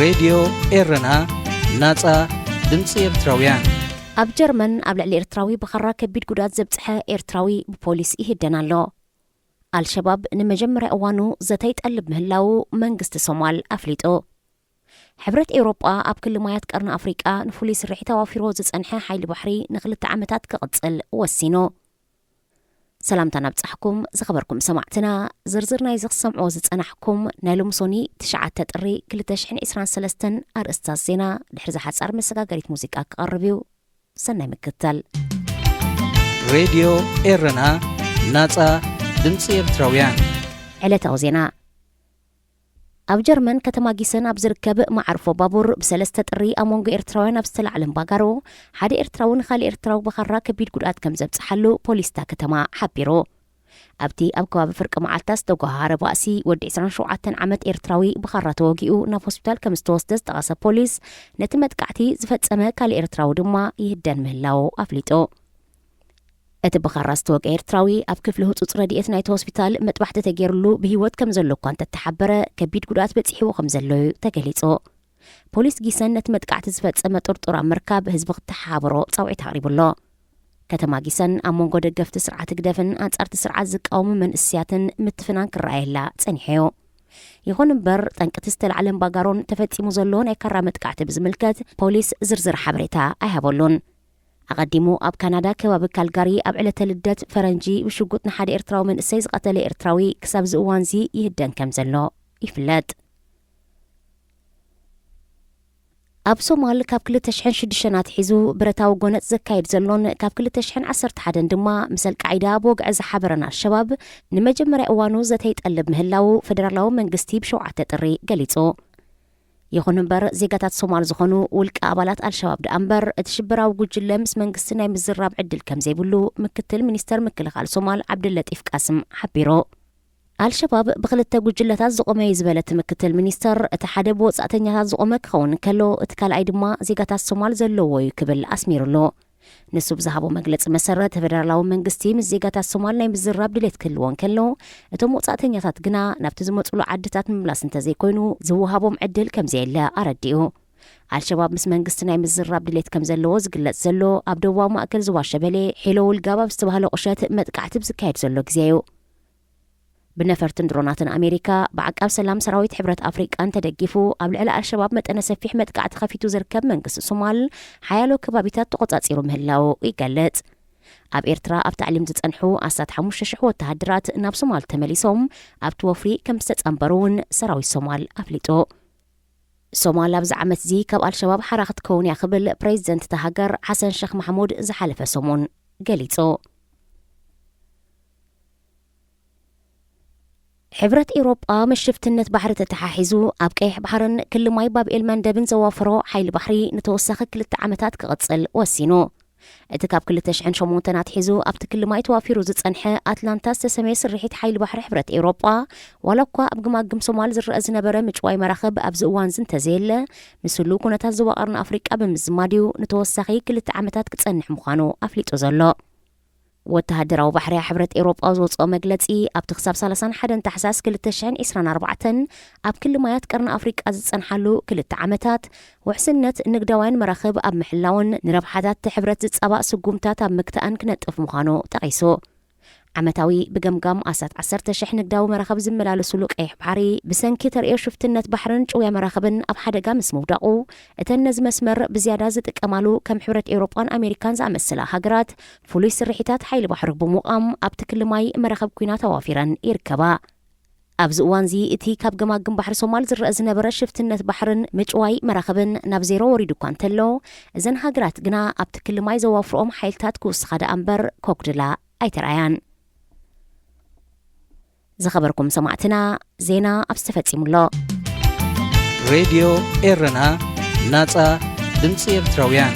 ሬድዮ ኤረና፣ ናጻ ድምጺ ኤርትራውያን። ኣብ ጀርመን ኣብ ልዕሊ ኤርትራዊ ብኻራ ከቢድ ጉዳት ዘብጽሐ ኤርትራዊ ብፖሊስ ይህደን ኣሎ። ኣልሸባብ ንመጀመርያ እዋኑ ዘተ ይጠልብ ምህላዉ መንግስቲ ሶማል ኣፍሊጡ። ሕብረት ኤውሮጳ ኣብ ክሊ ማያት ቀርኒ ኣፍሪቃ ንፍሉይ ስርሒት ኣዋፊርዎ ዝጸንሐ ሓይሊ ባሕሪ ንኽልተ ዓመታት ክቕጽል ወሲኑ። ሰላምታ ናብጻሕኩም ዝኸበርኩም ሰማዕትና፣ ዝርዝር ናይዚ ክሰምዕዎ ዝጸናሕኩም ናይ ሎሚ ሶኒ ትሽዓተ ጥሪ ክልተ ሽሕን ዕስራን ሰለስተን ኣርእስታት ዜና ድሕሪ ዝሓጻር መሰጋገሪት ሙዚቃ ክቐርብ እዩ። ሰናይ ምክትታል። ሬድዮ ኤረና፣ ናጻ ድምጺ ኤርትራውያን። ዕለታዊ ዜና። ኣብ ጀርመን ከተማ ጊሰን ኣብ ዝርከብ መዓርፎ ባቡር ብሰለስተ ጥሪ ኣብ መንጎ ኤርትራውያን ኣብ ዝተላዕለ እምባጋሮ ሓደ ኤርትራዊ ንኻልእ ኤርትራዊ ብኻራ ከቢድ ጉድኣት ከም ዘብጽሓሉ ፖሊስ እታ ከተማ ሓቢሩ። ኣብቲ ኣብ ከባቢ ፍርቂ መዓልታት ዝተጓሃሃረ ባእሲ ወዲ ዕስራን ሸውዓተን ዓመት ኤርትራዊ ብኻራ ተወጊኡ ናብ ሆስፒታል ከም ዝተወስደ ዝጠቐሰ ፖሊስ፣ ነቲ መጥቃዕቲ ዝፈጸመ ካልእ ኤርትራዊ ድማ ይህደን ምህላዉ ኣፍሊጡ። እቲ ብኻራ ዝተወግአ ኤርትራዊ ኣብ ክፍሊ ህጹጽ ረድኤት ናይቲ ሆስፒታል መጥባሕቲ ተገይሩሉ ብህይወት ከም ዘሎ እኳ እንተተሓበረ፣ ከቢድ ጉድኣት በጺሕዎ ከም ዘሎ እዩ ተገሊጹ። ፖሊስ ጊሰን ነቲ መጥቃዕቲ ዝፈጸመ ጥርጡር ኣብ ምርካብ ህዝቢ ክተሓባበሮ ጻውዒት ኣቕሪቡ ኣሎ። ከተማ ጊሰን ኣብ መንጎ ደገፍቲ ስርዓት ህግደፍን ኣንጻርቲ ስርዓት ዝቃወሙ መንእስያትን ምትፍናን ክረኣየላ ጸኒሑ እዩ። ይኹን እምበር፣ ጠንቅቲ ዝተላዕለ እምባጋሮን ተፈጺሙ ዘሎ ናይ ካራ መጥቃዕቲ ብዝምልከት ፖሊስ ዝርዝር ሓበሬታ ኣይሃበሉን። ኣቐዲሙ ኣብ ካናዳ ከባቢ ካልጋሪ ኣብ ዕለተ ልደት ፈረንጂ ብሽጉጥ ንሓደ ኤርትራዊ መንእሰይ ዝቐተለ ኤርትራዊ ክሳብ እዚ እዋንዚ ይህደን ከም ዘሎ ይፍለጥ። ኣብ ሶማል ካብ ክልተ ሽሕን ሽዱሽተን ኣትሒዙ ብረታዊ ጎነጽ ዘካየድ ዘሎን ካብ ክልተ ሽሕን ዓሰርተ ሓደን ድማ ምስ ኣልቃዒዳ ብወግዒ ዝሓበረን ኣልሸባብ ንመጀመርያ እዋኑ ዘተ ይጠልብ ምህላዉ ፈደራላዊ መንግስቲ ብሸውዓተ ጥሪ ገሊጹ። ይኹን እምበር፣ ዜጋታት ሶማል ዝኾኑ ውልቀ ኣባላት ኣልሸባብ ደኣ እምበር፣ እቲ ሽበራዊ ጉጅለ ምስ መንግስቲ ናይ ምዝራብ ዕድል ከም ዘይብሉ ምክትል ሚኒስተር ምክልኻል ሶማል ዓብደለጢፍ ቃስም ሓቢሩ። ኣልሸባብ ብኽልተ ጉጅለታት ዝቖመ እዩ ዝበለ እቲ ምክትል ሚኒስተር፣ እቲ ሓደ ብወጻእተኛታት ዝቖመ ክኸውን እንከሎ፣ እቲ ካልኣይ ድማ ዜጋታት ሶማል ዘለውዎ እዩ ክብል ኣስሚሩሉ። ንሱ ብዝሃቦ መግለጺ መሰረት፣ ፈደራላዊ መንግስቲ ምስ ዜጋታት ሶማል ናይ ምዝራብ ድሌት ክህልዎ እንከሎ፣ እቶም ወጻእተኛታት ግና ናብቲ ዝመጹሉ ዓድታት ምምላስ እንተዘይኮይኑ ዝወሃቦም ዕድል ከም ዘየለ ኣረዲኡ። ኣልሸባብ ምስ መንግስቲ ናይ ምዝራብ ድሌት ከም ዘለዎ ዝግለጽ ዘሎ ኣብ ደቡባዊ ማእከል ዞባ ሸበሌ ሒሎ ውልጋብ ኣብ ዝተባህለ ቁሸት መጥቃዕቲ ብዝካየድ ዘሎ ግዜ እዩ። ብነፈርትን ድሮናትን ኣሜሪካ ብዓቃብ ሰላም ሰራዊት ሕብረት ኣፍሪቃን ተደጊፉ ኣብ ልዕሊ ኣልሸባብ መጠነ ሰፊሕ መጥቃዕቲ ከፊቱ ዝርከብ መንግስቲ ሶማል ሓያሎ ከባቢታት ተቖጻጺሩ ምህላዉ ይገልጽ። ኣብ ኤርትራ ኣብ ታዕሊም ዝጸንሑ ኣስታት ሓሙሽተ ሽሕ ወተሃደራት ናብ ሶማል ተመሊሶም ኣብቲ ወፍሪ ከም ዝተጸንበሩ እውን ሰራዊት ሶማል ኣፍሊጡ። ሶማል ኣብዚ ዓመት እዚ ካብ ኣልሸባብ ሓራ ክትከውን እያ ክብል ፕሬዚደንት እታ ሃገር ሓሰን ሸኽ ማሕሙድ ዝሓለፈ ሰሙን ገሊጹ። ሕብረት ኤውሮጳ ምስ ሽፍትነት ባሕሪ ተተሓሒዙ ኣብ ቀይሕ ባሕርን ክሊ ማይ ባብ ኤል መንደብን ዘዋፈሮ ሓይሊ ባሕሪ ንተወሳኺ ክልተ ዓመታት ክቕጽል ወሲኑ። እቲ ካብ ክልተ ሽሕን ሸሞንተን ኣትሒዙ ኣብቲ ክሊ ማይ ተዋፊሩ ዝጸንሐ ኣትላንታ ዝተሰመየ ስርሒት ሓይሊ ባሕሪ ሕብረት ኤውሮጳ፣ ዋላ እኳ ኣብ ግማግም ሶማል ዝረአ ዝነበረ ምጭዋይ መራኽብ ኣብዚ እዋንዚ እንተዘየለ፣ ምስ ህሉው ኩነታት ዞባ ቀርኒ ኣፍሪቃ ብምዝማድ እዩ ንተወሳኺ ክልተ ዓመታት ክጸንሕ ምዃኑ ኣፍሊጡ ዘሎ። ወተሃደራዊ ባሕርያ ሕብረት ኤውሮጳ ዘውጽኦ መግለጺ፣ ኣብቲ ክሳብ ሰላሳን ሓደን ታሕሳስ ክልተ ሽሕን ዕስራን ኣርባዕተን ኣብ ክሊ ማያት ቀርኒ ኣፍሪቃ ዝጸንሓሉ ክልተ ዓመታት፣ ውሕስነት ንግዳውያን መራኽብ ኣብ ምሕላውን ንረብሓታት እቲ ሕብረት ዝጻባእ ስጉምታት ኣብ ምክታእን ክነጥፍ ምዃኑ ጠቒሱ። ዓመታዊ ብገምጋም ኣስታት ዓሰርተ ሽሕ ንግዳዊ መራኽብ ዝመላለሱሉ ቀይሕ ባሕሪ፣ ብሰንኪ ተርእዮ ሽፍትነት ባሕርን ጭውያ መራኽብን ኣብ ሓደጋ ምስ ምውዳቑ፣ እተን ነዚ መስመር ብዝያዳ ዝጥቀማሉ ከም ሕብረት ኤውሮጳን ኣሜሪካን ዝኣመሰላ ሃገራት፣ ፍሉይ ስርሒታት ሓይሊ ባሕሪ ብምቋም ኣብቲ ክሊ ማይ መራኽብ ኲናት ኣዋፊረን ይርከባ። ኣብዚ እዋንዚ እቲ ካብ ገማግም ባሕሪ ሶማል ዝረአ ዝነበረ ሽፍትነት ባሕርን ምጭዋይ መራኽብን ናብ ዜሮ ወሪዱ እኳ እንተሎ፣ እዘን ሃገራት ግና ኣብቲ ክሊ ማይ ዘዋፍርኦም ሓይልታት ክውስኻ ደኣ እምበር ከጉድላ ኣይተራእያን። ዝኸበርኩም ሰማዕትና፣ ዜና ኣብዚ ተፈጺሙ ኣሎ። ሬድዮ ኤረና፣ ናጻ ድምጺ ኤርትራውያን።